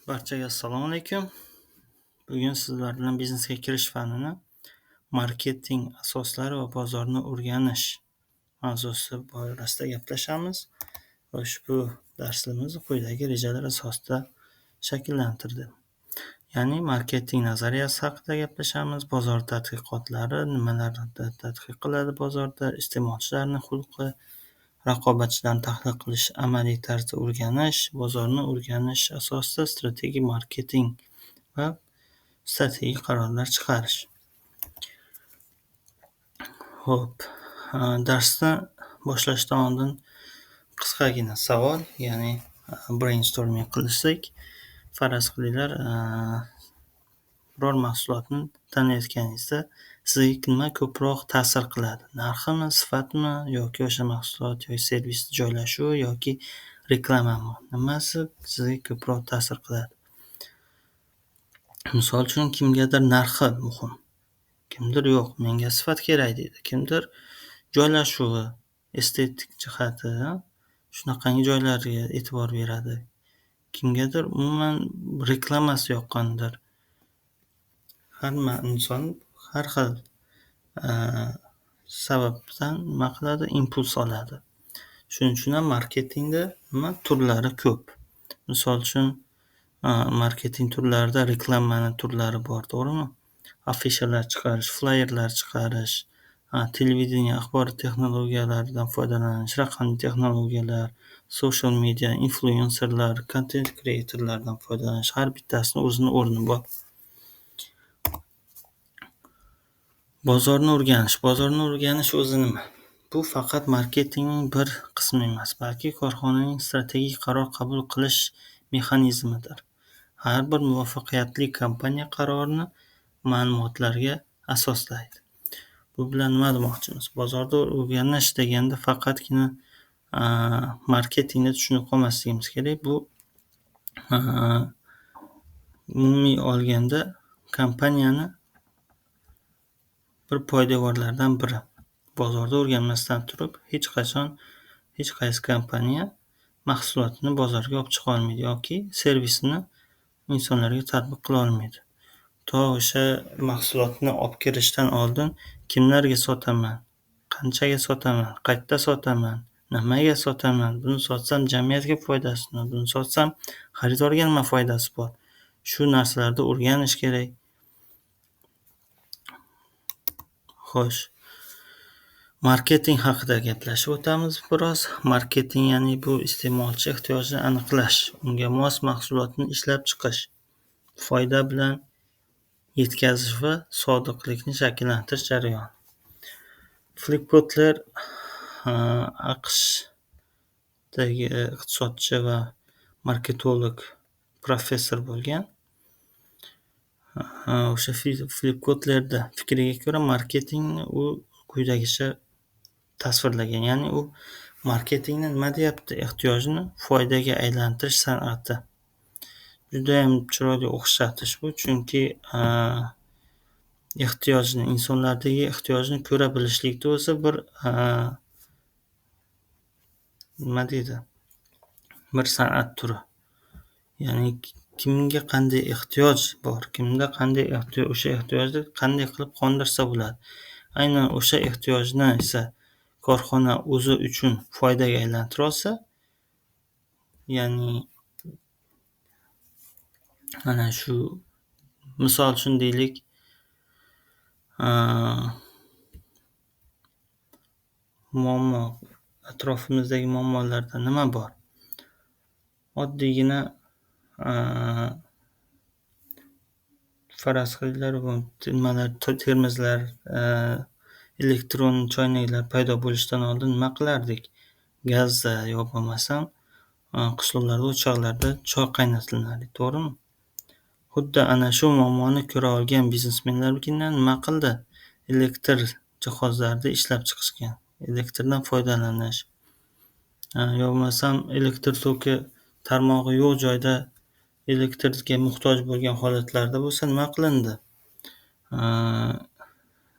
Barchaga assalomu alaykum. Bugun sizlar bilan biznesga kirish fanini marketing asoslari va bozorni o'rganish mavzusi borasida gaplashamiz. Va ushbu darsimizni quyidagi rejalar asosida shakllantirdim. Ya'ni marketing nazariyasi haqida gaplashamiz, bozor tadqiqotlari, nimalarni tadqiq qiladi bozorda, iste'molchilarning xulqi, raqobatchilarni tahlil qilish, amaliy tarzda o'rganish, bozorni o'rganish asosida strategik marketing va strategik qarorlar chiqarish. Xo'p, darsni boshlashdan oldin qisqagina savol, ya'ni brainstorming qilsak, faraz qilinglar, biror mahsulotni tanlayotganingizda sizga nima ko'proq ta'sir qiladi? Narximi, sifatmi yoki o'sha mahsulot yoki servisni joylashuvi yoki reklamami? Nimasi sizga ko'proq ta'sir qiladi? Misol uchun, kimgadir narxi muhim, kimdir yo'q, menga sifat kerak deydi, kimdir joylashuvi, estetik jihati, shunaqangi joylarga e'tibor beradi. Kimgadir umuman reklamasi yoqqandir. Hamma inson har xil sababdan nima qiladi? Impuls oladi. Shuning uchun ham marketingda nima turlari ko'p. Misol uchun, marketing turlarida reklamani turlari bor, to'g'rimi? Afishalar chiqarish, flayerlar chiqarish, televideniye, axborot texnologiyalaridan foydalanish, raqamli texnologiyalar, social media, influenserlar, content creatorlardan foydalanish, har bittasini o'zini o'rni bor. Bozorni o'rganish. Bozorni o'rganish o'zi nima? Bu faqat marketingning bir qismi emas, balki korxonaning strategik qaror qabul qilish mexanizmidir. Har bir muvaffaqiyatli kompaniya qarorini ma'lumotlarga asoslaydi. Bu bilan nima demoqchimiz? Bozorda o'rganish deganda faqatgina marketingni tushunib qolmasligimiz kerak. Bu umumiy olganda kompaniyani bir poydevorlardan biri. Bozorda o'rganmasdan turib hech qachon hech qaysi kompaniya mahsulotini bozorga olib chiqa olmaydi yoki servisini insonlarga tatbiq qila olmaydi. To o'sha mahsulotni olib kirishdan oldin kimlarga sotaman, qanchaga sotaman, qayerda sotaman, nimaga sotaman, buni sotsam jamiyatga foydasi nima, buni sotsam xaridorga nima foydasi bor? Shu narsalarni o'rganish kerak. Xo'sh, marketing haqida gaplashib o'tamiz biroz. Marketing, ya'ni bu iste'molchi ehtiyojini aniqlash, unga mos mahsulotni ishlab chiqish, foyda bilan yetkazish va sodiqlikni shakllantirish jarayoni. Filip Kotler AQShdagi iqtisodchi va marketolog professor bo'lgan. O'sha Filip Kotlerda fikriga ko'ra marketingni u quyidagicha tasvirlagan. Ya'ni u marketingni nima deyapti? Ehtiyojni foydaga aylantirish san'ati. Judayam chiroyli o'xshatish bu, chunki ehtiyojni, insonlardagi ehtiyojni ko'ra bilishlikni o'zi bir nima deydi? Bir san'at turi. Ya'ni kimga qanday ehtiyoj bor, kimda qanday ehtiyoj, o'sha ehtiyojni qanday qilib qondirsa bo'ladi. Aynan o'sha ehtiyojni esa korxona o'zi uchun foydaga aylantira olsa, ya'ni mana shu misol uchun deylik, muammo, atrofimizdagi muammolarda nima bor? Oddiygina faraz qilinglar, nimalar, termizlar, elektron choynaklar paydo bo'lishidan oldin nima qilardik? Gazda yo bo'lmasam qishloqlarda, o'choqlarda choy qaynatilardi, to'g'rimi? Xuddi ana shu muammoni ko'ra olgan biznesmenlargina nima qildi? Elektr jihozlarini ishlab chiqishgan, elektrdan foydalanish, yo bo'lmasam elektr toki tarmog'i yo'q joyda elektrga muhtoj bo'lgan holatlarda bo'lsa nima qilindi?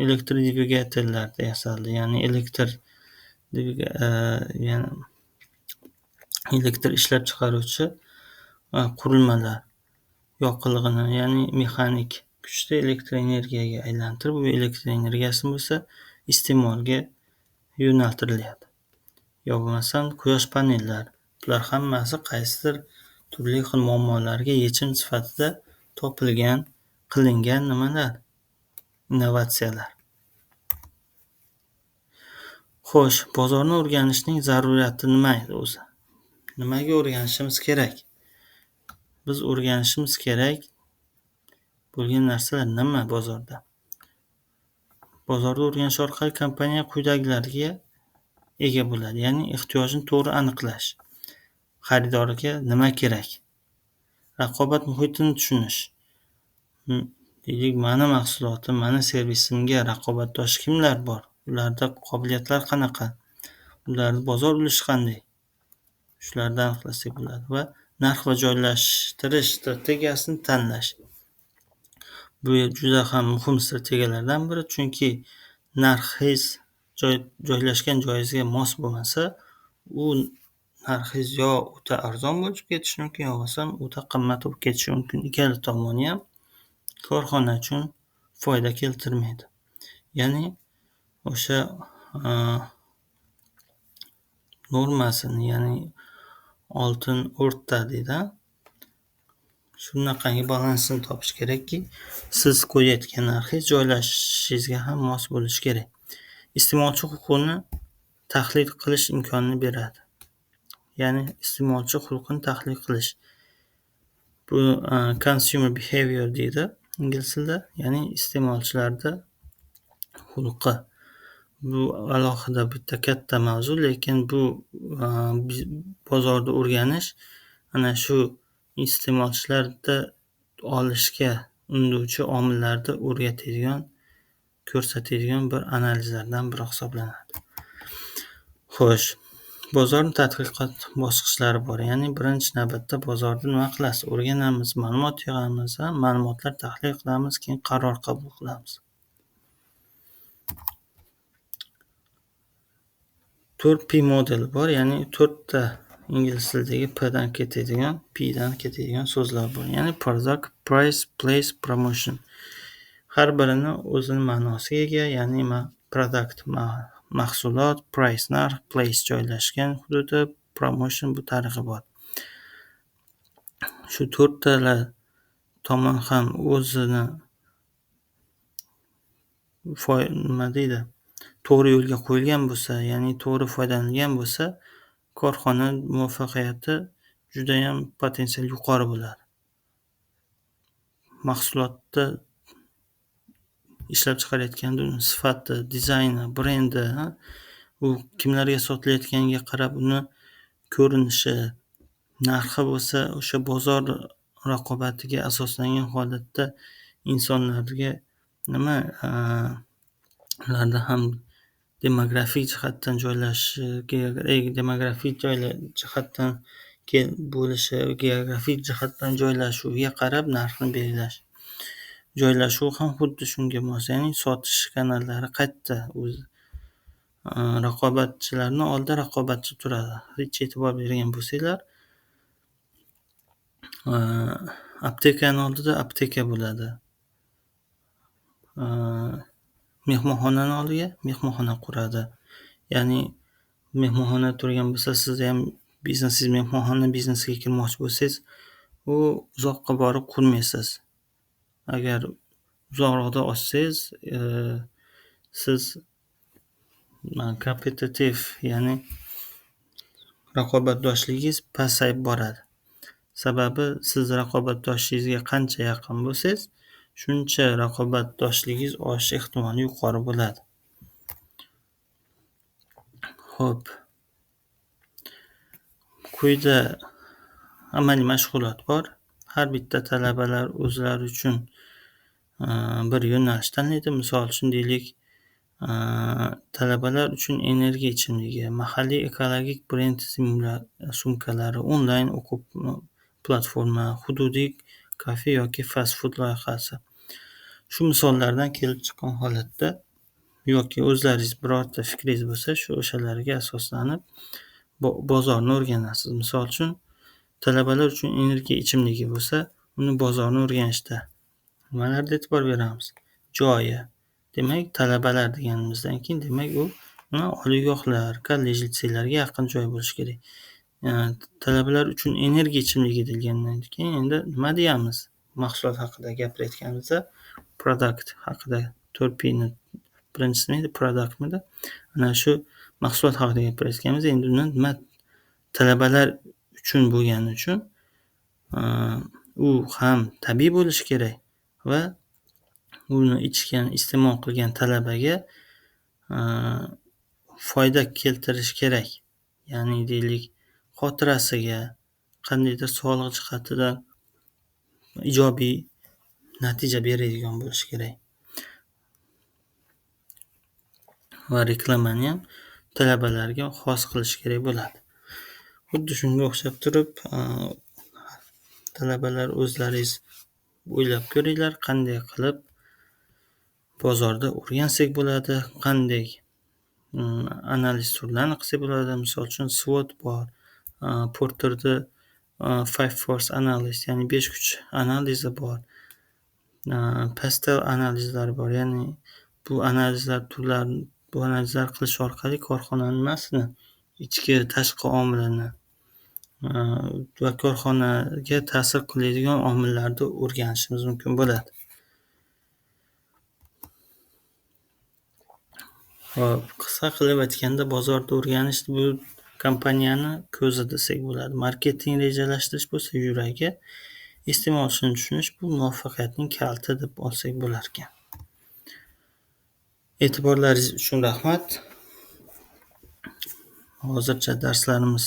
Elektr dvigatellar yasaldi, ya'ni elektr elektr ishlab chiqaruvchi qurilmalar. yoqilg'ini, ya'ni mexanik kuchni elektr energiyaga aylantirib, u elektr energiyasi bo'lsa iste'molga yo'naltirilyapti. Yo bo'lmasam quyosh panellar. Bular hammasi qaysidir turli xil muammolarga yechim sifatida topilgan, qilingan nimalar? Innovatsiyalar. Xo'sh, bozorni o'rganishning zaruriyati nima o'zi? Nimaga o'rganishimiz kerak? Biz o'rganishimiz kerak bo'lgan narsalar nima bozorda? Bozorni o'rganish orqali kompaniya quyidagilarga ega bo'ladi. Ya'ni ehtiyojni to'g'ri aniqlash, xaridorga nima kerak, raqobat muhitini tushunish. Deylik, mani mahsulotim, mani servisimga raqobatdosh kimlar bor? Ularda qobiliyatlar qanaqa? Ularning bozor ulushi qanday? Shularni aniqlasak bo'ladi va narx va joylashtirish strategiyasini tanlash. Bu juda ham muhim strategiyalardan biri, chunki narxingiz joylashgan joyingizga mos bo'lmasa, u narxingiz yo o'ta arzon bo'lib ketishi mumkin, yo bo'lmasam o'ta qimmat bo'lib ketishi mumkin. Ikkala tomoni ham korxona uchun foyda keltirmaydi. Ya'ni o'sha normasini, ya'ni oltin o'rta deydi, shunaqangi balansini topish kerakki, siz qo'yayotgan narxingiz joylashishingizga ham mos bo'lishi kerak. Iste'molchi huquqini tahlil qilish imkonini beradi. Ya'ni iste'molchi xulqini tahlil qilish. Bu consumer behavior deydi ingliz tilida, ya'ni iste'molchilarda xulqi. Bu alohida bitta katta mavzu, lekin bu bozorni o'rganish ana shu iste'molchilarda olishga unduvchi omillarni o'rgatadigan, ko'rsatadigan bir analizlardan biri hisoblanadi. Xo'sh, bozorning tadqiqot bosqichlari bor. Ya'ni birinchi navbatda bozorni nima qilasiz? O'rganamiz, ma'lumot yig'amiz, ma'lumotlar tahlil qilamiz, keyin qaror qabul qilamiz. 4P modeli bor, ya'ni 4 ta ingliz tilidagi P dan ketadigan, P dan ketadigan so'zlar bor. Ya'ni product, price, place, promotion. Har birini o'zini ma'nosiga ega, ya'ni product mahsulot, price narx, place joylashgan hududi, promotion bu targ'ibot. Shu to'rttala tomon ham o'zini nima deydi, to'g'ri yo'lga qo'yilgan bo'lsa, ya'ni to'g'ri foydalanilgan bo'lsa, korxona muvaffaqiyati juda ham potensial yuqori bo'ladi. Mahsulotni ishlab chiqarayotganda uni sifati, dizayni, brendi, u kimlarga sotilayotganiga qarab uni ko'rinishi, narxi bo'lsa o'sha bozor raqobatiga asoslangan holatda insonlarga nima ularda ham demografik jihatdan joylashishiga, demografik jihatdan bo'lishi, geografik jihatdan joylashuviga qarab narxni belgilash. Joylashuv ham xuddi shunga mos, ya'ni sotish kanallari qayerda o'zi. Raqobatchilarni oldida raqobatchi turadi. Hech e'tibor bergan bo'lsanglar, aptekani oldida apteka bo'ladi. Mehmonxonani oldiga mehmonxona quradi. Ya'ni mehmonxona turgan bo'lsa, siz ham biznesingiz mehmonxona biznesiga kirmoqchi bo'lsangiz, u uzoqqa borib qurmaysiz. Agar uzoqroqda ochsangiz, siz kompetitiv, ya'ni raqobatdoshligingiz pasayib boradi. Sababi siz raqobatdoshingizga qancha yaqin bo'lsangiz, shuncha raqobatdoshligingiz oshish ehtimoli yuqori bo'ladi. Xo'p. Quyida amaliy mashg'ulot bor. Har bitta talabalar o'zlari uchun bir yo'nalish tanlaydi. Misol uchun deylik, talabalar uchun energiya ichimligi, mahalliy ekologik brend sumkalari, onlayn o'quv platforma, hududiy kafe yoki fast food loyihasi. Shu misollardan kelib chiqqan holatda yoki o'zlaringiz birorta fikringiz bo'lsa, shu o'shalarga asoslanib bozorni o'rganasiz. Misol uchun, talabalar uchun energiya ichimligi bo'lsa, Uni bozorni o'rganishda nimalarga e'tibor beramiz? Joyi. Demak, talabalar deganimizdan keyin, demak, u oliygohlar, kollej, litseylarga yaqin joy bo'lishi kerak. Talabalar uchun energiya ichimligi degandan keyin endi nima deyamiz? Mahsulot haqida gapirayotganimizda product haqida 4P'ni birinchisi nima edi? Productmidi? Ana shu mahsulot haqida gapirayotganimizda endi uni nima talabalar uchun bo'lgani uchun u ham tabiiy bo'lishi kerak va uni ichgan, iste'mol qilgan talabaga foyda keltirish kerak. Ya'ni deylik, xotirasiga qandaydir sog'liq jihatidan ijobiy natija beradigan bo'lishi kerak. Va reklamani ham talabalarga xos qilish kerak bo'ladi. Xuddi shunga o'xshab turib, talabalar o'zlaringiz o'ylab ko'ringlar, qanday qilib bozorda o'rgansak bo'ladi, qanday analiz turlarini qilsak bo'ladi. Misol uchun SWOT bor, Porterni Five Force Analysis, ya'ni 5 kuch analizi bor, PESTEL analizlari bor. Ya'ni bu analizlar turlarini, bu analizlar qilish orqali korxonaning nimasini, ichki tashqi omilini va korxonaga ta'sir qiladigan omillarni o'rganishimiz mumkin bo'ladi. Hop, qisqa qilib aytganda, bozorda o'rganish bu kompaniyani ko'zi desak bo'ladi. Marketing rejalashtirish bo'lsa yuragi, iste'molchini tushunish bu muvaffaqiyatning kaliti deb olsak bo'lar ekan. E'tiborlaringiz uchun rahmat. Hozircha darslarimiz